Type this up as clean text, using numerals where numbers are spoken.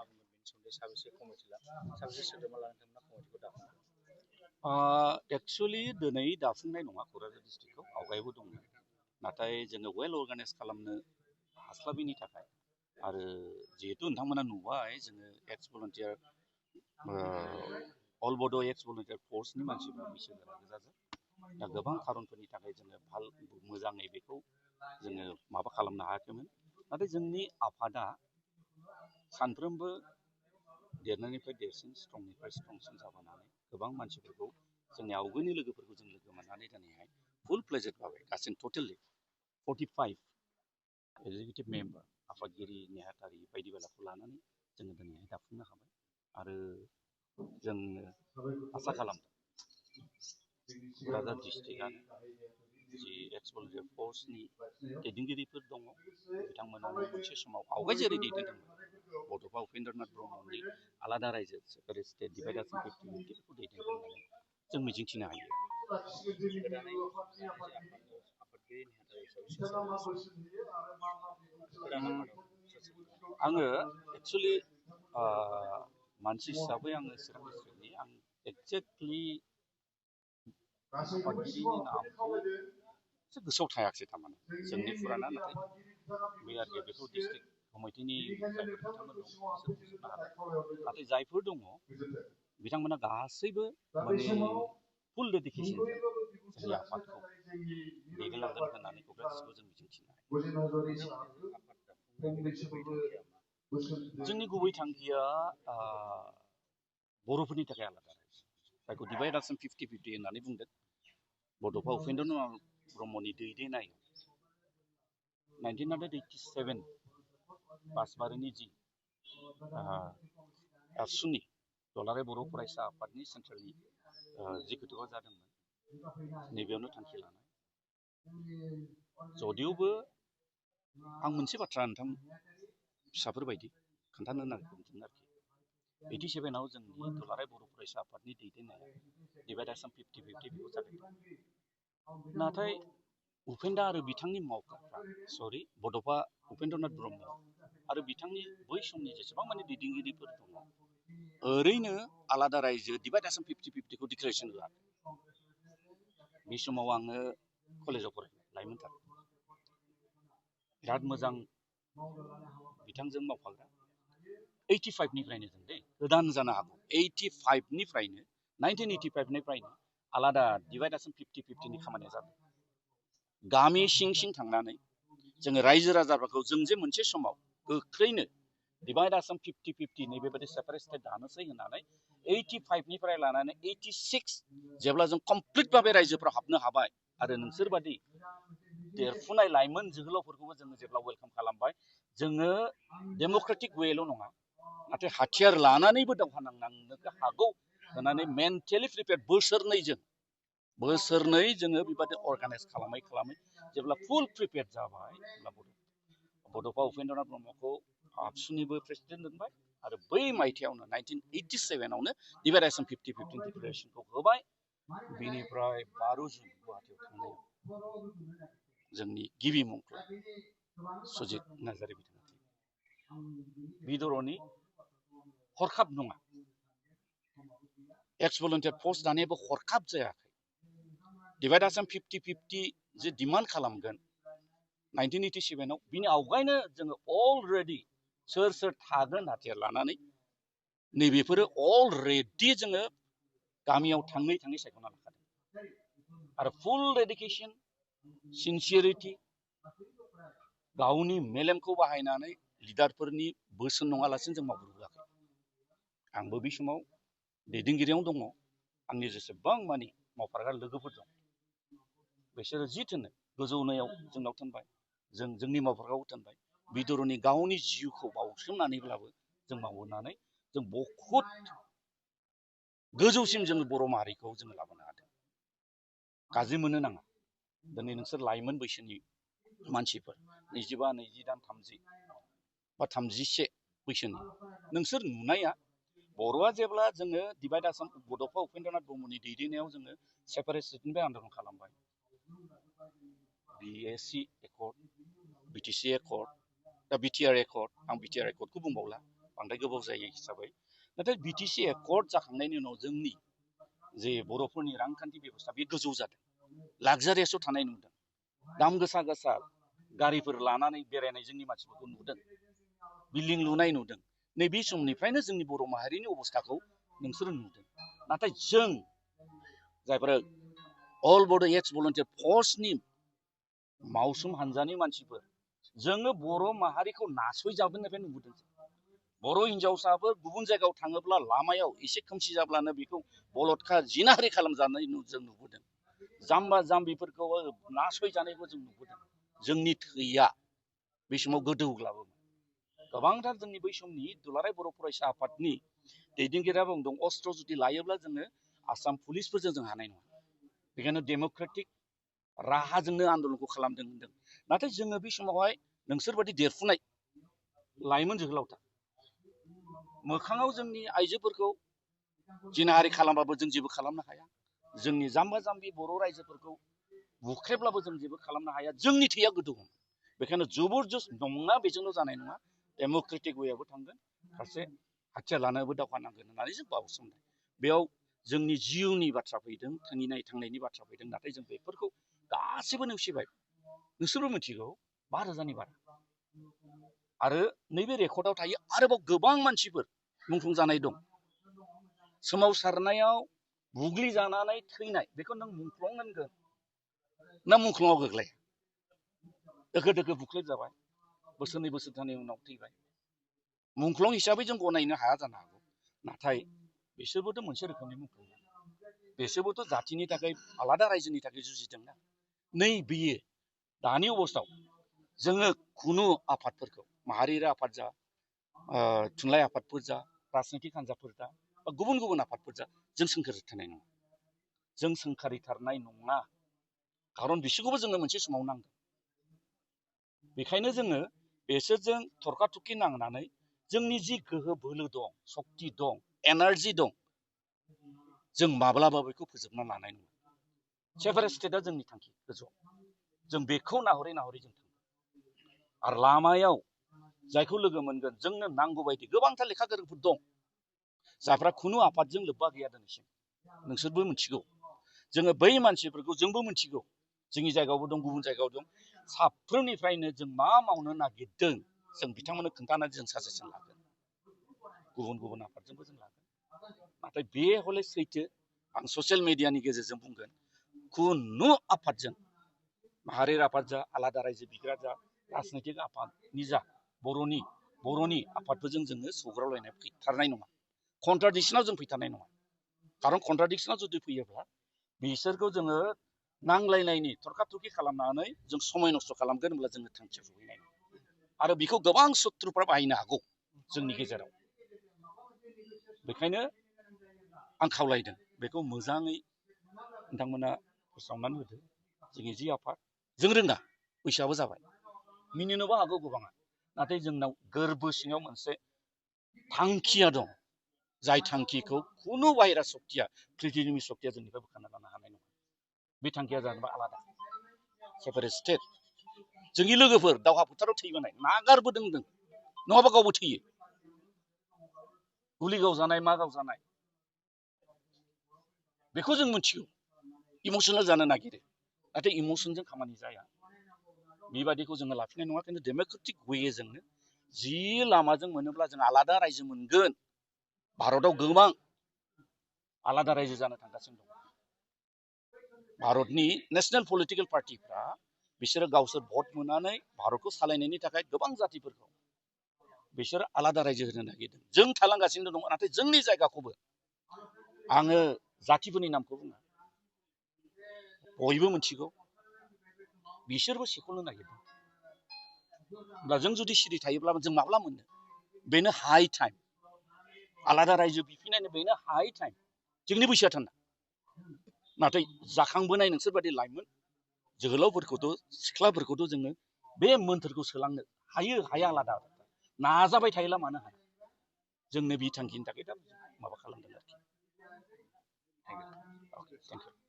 बुंगोन बेनि सोमोन्दै साबेसे कमिटि साबेसे सोद्रोमा लानानै नोंथांमोना कमिटिखौ दाफुंदों? एक्चुअली दिनै दाफुंनाय नङा क'क्राझार डिस्ट्रिक्टखौ आवगायबो दंमोन नाथाय जोङो वेल अर्गानाइज खालामनो हास्लाबिनि थाखाय आरो जिहेतु नोंथांमोना नुबाय जोङो एक्स भलन्टियार अल बड' एक्स भलन्टियार फर्सनि मानसिफ्रा बैसोगोरा गोजाजोब दा गोबां खारनफोरनि थाखाय जोङो मोजाङै बेखौ जोङो माबा खालामनो हायाखैमोन नाथाय जोंनि आफादा सानफ्रोमबो देरनायनिफ्राय देरसिन स्ट्रंनिफ्राय स्ट्रंसिन जाबोनानै गोबां मानसिफोरखौ जोंनि आवगोलनि लोगोफोरखौ जों लोगो मोननानै दिनैहाय फुल प्लेजेड भाबै गासै टटेलि 45 एग्जिकिउटिभ मेम्बार आफादगिरि नेहाथारि बायदि बायलाखौ लानानै जोङो दिनैहाय दाफुंनो हाबाय आरो जोङो आसा खालामदों क'क्राझार डिस्ट्रिक्टआनो जि एक्स भलन्टियार फर्सनि दैदेनगिरिफोर दङ बिथांमोना मोनसे समाव आवगाय जेरै दैदेनदोंमोन बड'फा उपेन्द्रनाथ ब्रह्मनि आलादा रायजो सेपारेट स्टेट डिभाइडेड 50-50 बेखौ दैदेनगोन होननानै जों मिजिंथिनो हायो। गोदानै आफादगिरि नेहाथारि हिसाबै सोर गोदान आफादाव आङो एक्सुवेलि मानसि हिसाबै आङो चिरां डिस्ट्रिक्टनि आं एक्जेक्टलि आफादगिरिनि नामखौ एसे गोसोआव थायाखिसै थारमाने जोंनि फुराना नाथाय बे आरोखि बेखौ डिस्ट्रिक्ट कमिटिनि जायफोर बिथांमोन दं बिसोर बुंजोबनो हागोन नाथाय जायफोर दङ बिथांमोना गासैबो माने फुल डेडिकेसनजों जोंनि आफादखौ दैदेनलांगोन होननानै क'क्राझार डिस्ट्रिक्टखौ जों मिजिंथिनो हायो। जोंनि गुबै थांखिया बर'फोरनि थाखाय आलादा जायखौ डिभाइडेसन 50-50 होननानै बुंदों बड'फा उपेन्द्रनाथ ब्रह्मनि दैदेननाय 1987 बासबारिनि जि आसुनि दुलाराय बर' फरायसा आफादनि सेन्ट्रेलनि जि खोथाया जादोंमोन नैबेयावनो थांखि लानाय जदिउबो आं मोनसे बाथ्रा नोंथां फिसाफोरबायदि खोन्थानो नागिरदों आरोखि 87आव जोंनि दुलाराय बर' फरायसा आफादनि दैदेननाया डिभाइडेसन 50-50 बेखौ जादों नाथाय उपेन्द्र आरो बिथांनि मावग्राफ्रा बड'फा उपेन्द्रनाथ ब्रह्म आरो बिथांनि बै समनि जेसेबां माने दैदेनगिरिफोर दङ ओरैनो आलादा रायजो डिभाइडेसन 50-50खौ डिक्लेरेसन होआखै बे समाव आङो कलेजाव फरायबाय लाइमोनथार बिराद मोजां बिथांजों मावफाग्रा 85निफ्रायनो जों गोदान जानो हागौ 85निफ्रायनो 1985निफ्रायनो आलादा डिभाइडेसन 50-50नि खामानिया जादों गामि सिं सिं थांनानै जोङो रायजो राजाफोरखौ जों जे मोनसे समाव गोख्रैनो डिभाइडेसन 50-50 नैबेबायदि सेपारेट स्टेट दानोसै होननानै 85निफ्राय लानानै 86 जेब्ला जों कमप्लिट भाबै रायजोफ्राव हाबनो हाबाय आरो नोंसोर बादि देरफुनाय लाइमोन जोहोलावफोरखौबो जोङो जेब्ला वेलकाम खालामबाय जोङो डेम'क्रेटिक वेल' नङा नाथाय हाथियार लानानैबो दावहा नांनो हागौ होननानै मेन्टेलि प्रिपेयार बोसोरनै जोङो बेबादि अर्गानाइज खालामै जेब्ला फुल प्रिपेयार जाबाय बड'फा उपेन्द्रनाथ ब्रह्मखौ आबसुनिबो प्रेसिडेन्ट दोनबाय आरो बै मायथाइयावनो 1987आवनो डिभाइडेसन 50-50 डिक्लेरेसनखौ होबाय बेनिफ्राय 12 जुन गुवाहाटियाव थांनायाव जोंनि गिबि मुंख्लं सुजित नार्जारि बिथाङा बिदरनि हरखाब नङा एक्स भलन्टियार फर्स दानायाबो हरखाब जायाखै डिभाइडेसन 50-50 जे डिमान्ड खालामगोन 1987आव बिनि आवगायनो जोङो अलरेडि सोर थागोन हाथियार लानानै नैबेफोरो अलरेडि जोङो गामियाव थाङै सायख'ना लाखादों आरो फुल डेडिकेसन सिनसियारिटि गावनि मेलेमखौ बाहायनानै लिडारफोरनि बोसोन नङालासिनो जों मावबोआखै आंबो बे समाव दैदेनगिरियाव दङ आंनि जेसेबां मानि मावफाग्रा लोगोफोर दं बिसोरो जि थिनो गोजौनायाव जोंनाव थिनबाय जोंनि मावफाग्रायाव थिनबाय बिदरनि गावनि जिउखौ बावसोमनानैब्लाबो जों मावनानै जों बहुद गोजौसिम जों बर' माहारिखौ जोङो लाबोनो हादों गाज्रि मोननो नाङा दिनै नोंसोर लाइमोन बैसोनि मानसिफोर 25, 20, 30 बा 31 बैसोनि नोंसोर नुनाया बर'आ जेब्ला जोङो डिभाइडेसन बड'फा उपेन्द्रनाथ ब्रह्मनि दैदेननायाव जोङो सेपारेट स्टेटनिफ्राय आन्दलन खालामबाय BSc एकर्ड BTC एकर्ड दा BTR एकर्ड आं BTR एकर्डखौ बुंबावला बांद्राय गोबाव जायो हिसाबै नाथाय बिटिसि एकर्ड जाखांनायनि उनाव जोंनि जे बर'फोरनि रांखान्थि बेबस्था बे गोजौ जादों लाक्जारियासआव थानाय नुदों दाम गोसा गोसा गारिफोर लानानै बेरायनाय जोंनि मानसिफोरखौ नुदों बिल्डिं लुनाय नुदों नैबे समनिफ्रायनो जोंनि बर' माहारिनि अबस्थाखौ नोंसोरो नुदों नाथाय जों जायफोरा अल बड' एक्स भलन्टियार फर्सनि मावसुम हान्जानि मानसिफोर जोङो बर' माहारिखौ नासयजाबोनायनिफ्राय नुबोदों बर' हिन्जावसाफोर गुबुन जायगायाव थाङोब्ला लामायाव एसे खोमसि जाब्लानो बेखौ बलदखा जिनाहारि खालामजानाय जों नुबोदों जाम्बा जाम्बिफोरखौ नासयजानायखौ जों नुबोदों जोंनि थैया बे समाव गोदौग्लाबोमोन गोबांथार जोंनि बै समनि दुलाराय बर' फरायसा आफादनि दैदेनगिरिया बुंदों अस्त्र जुदि लायोब्ला जोङो आसाम पुलिसफोरजों जों हानाय नङा बेखायनो डेम'क्रेटिक राहाजोंनो आन्दलनखौ खालामदों होनदों नाथाय जोङो बे समावहाय नोंसोरबादि देरफुनाय लाइमोन जोहोलावथा मोखाङाव जोंनि आइजोफोरखौ जिनाहारि खालामबाबो जों जेबो खालामनो हाया जोंनि जाम्बा जाम्बि बर' रायजोफोरखौ बुख्रेब्लाबो जों जेबो खालामनो हाया जोंनि थैया गोदौमोन बेखायनो जबरदस्त नङा बेजोंल' जानाय नङा डेम'क्रेटिक वेयावबो थांगोन फारसे हाथियार लानानैबो दावहा नांगोन होननानै जों बावसोमबाय बेयाव जोंनि जिउनि बाथ्रा फैदों थांनायनि बाथ्रा फैदों नाथाय जों बेफोरखौ गासिबो नेवसिबाय नोंसोरबो मिथिगौ 5,000नि बारा आरो नैबे रेकर्डआव थायो आरोबाव गोबां मानसिफोर मुंख्लं जानाय दं सोमावसारनायाव बुग्लि जानानै थैनाय बेखौ नों मुंख्लं होनगोन ना मुंख्लङाव गोग्लैया दोखो दोखो बुख्लेब जाबाय बोसोरनै बोसोरथामनि उनाव थैबाय मुंख्लं हिसाबै जों गनायनो हाया जानो हागौ नाथाय बिसोरबोथ' मोनसे रोखोमनि मुंख्लं बिसोरबोथ' जाथिनि थाखाय आलादा रायजोनि थाखाय जुजिदोंना नै बियो दानि अबस्थायाव जोङो खुनु आफादफोरखौ माहारियारि आफाद जा थुनलाइ आफादफोर जा राजनितिक हान्जाफोर जा बा गुबुन गुबुन आफादफोर जा जों सोंखारिथारनाय नङा जों सोंखारिथारनाय नङा खारन बिसोरखौबो जोङो मोनसे समाव नांगौ बेखायनो जोङो बिसोरजों थरखा थुरखि नांनानै जोंनि जि गोहो बोलो दं सक्ति दं एनार्जि दं जों माब्लाबा बेखौ फोजोबना लानाय नङा सेपारेट स्टेटआ जोंनि थांखि गोजौआव जों बेखौ नाहरै नाहरै जों थाङो आरो लामायाव जायखौ लोगो मोनगोन जोंनो नांगौ बायदि गोबांथार लेखा गोरोंफोर दं जायफ्रा खुनु आफादजों लोब्बा गैया दिनैसिम नोंसोरबो मिथिगौ जोङो बै मानसिफोरखौ जोंबो मिथिगौ जोंनि जायगायावबो दं गुबुन जायगायाव दं साफ्रोमनिफ्रायनो जों मा मावनो नागिरदों जों बिथांमोननो खोन्थानानै जों साजेसन लागोन गुबुन गुबुन आफादजोंबो जों लागोन नाथाय बे हले सैथो आं ससियेल मिडियानि गेजेरजों बुंगोन खुनु आफादजों माहारियारि आफाद जा आलादा रायजो बिग्रा जा राजनितिक आफादनि जा बर'नि आफादफोरजों जोङो सौग्रावलायनाय फैथारनाय नङा कन्ट्राडिक्सनाव जों फैथारनाय नङा खारन कन्ट्राडिक्सनाव जुदि फैयोब्ला बिसोरखौ जोङो नांलायनायनि थरखा थुरखि खालामनानै जों समय नस्थ' खालामगोन होनब्ला जोङो थांखियाव सहैनाय नङा आरो बेखौ गोबां सुथ्रुफ्रा बाहायनो हागौ जोंनि गेजेराव बेखायनो आं खावलायदों बेखौ मोजाङै नोंथांमोना फोसावनानै होदो जोंनि जि आफाद जों रोङा बैसोआबो जाबाय मिनिनोबो हागौ गोबाङा नाथाय जोंनाव गोरबो सिङाव मोनसे थांखिया दं जाय थांखिखौ खुनु बाहेरा सक्तिया पृथिबिनि सक्तिया जोंनिफ्राय बोखारना लानो हानाय नङा बे थांखिया जानोबा आलादा सेपारेट स्टेट जोंनि लोगोफोर दावहा फोथाराव थैबोनाय नागारबोदों नङाबा गावबो थैयो गुलि गावजानाय मा गावजानाय बेखौ जों मिथिगौ इमसनेल जानो नागिरो नाथाय इमसनजों खामानि जाया बेबादिखौ जोङो लाफिनाय नङा खिन्थु डेम'क्रेटिक वेजोंनो जि लामाजों मोनोब्ला जों आलादा रायजो मोनगोन भारताव गोबां आलादा रायजो जानो थांगासिनो दं भारतनि नेशनेल पलिटिकेल पार्टिफ्रा बिसोरो गावसोर भट मोननानै भारतखौ सालायनायनि थाखाय गोबां जातिफोरखौ बिसोरो आलादा रायजो होनो नागिरदों जों थालांगासिनो दङ नाथाय जोंनि जायगाखौबो आङो जातिफोरनि नामखौ बुङा बयबो मिथिगौ बिसोरबो सेख'नो नागिरदों होमब्ला जों जुदि सिरि थायोब्ला जों माब्ला मोननो बेनो हाइ टाइम आलादा रायजो बिफिननायनि बेनो हाइ टाइम जोंनि बैसोआ थान्दा नाथाय जाखांबोनाय नोंसोरबादि लाइमोन जोहोलावफोरखौथ' सिख्लाफोरखौथ' जोङो बे मोन्थोरखौ सोलांनो हायो हाया आलादा नाजाबाय थायोब्ला मानो हाया जोंनो बि थांखिनि थाखाय दा माबा खालामदों आरोखि थेंक इउ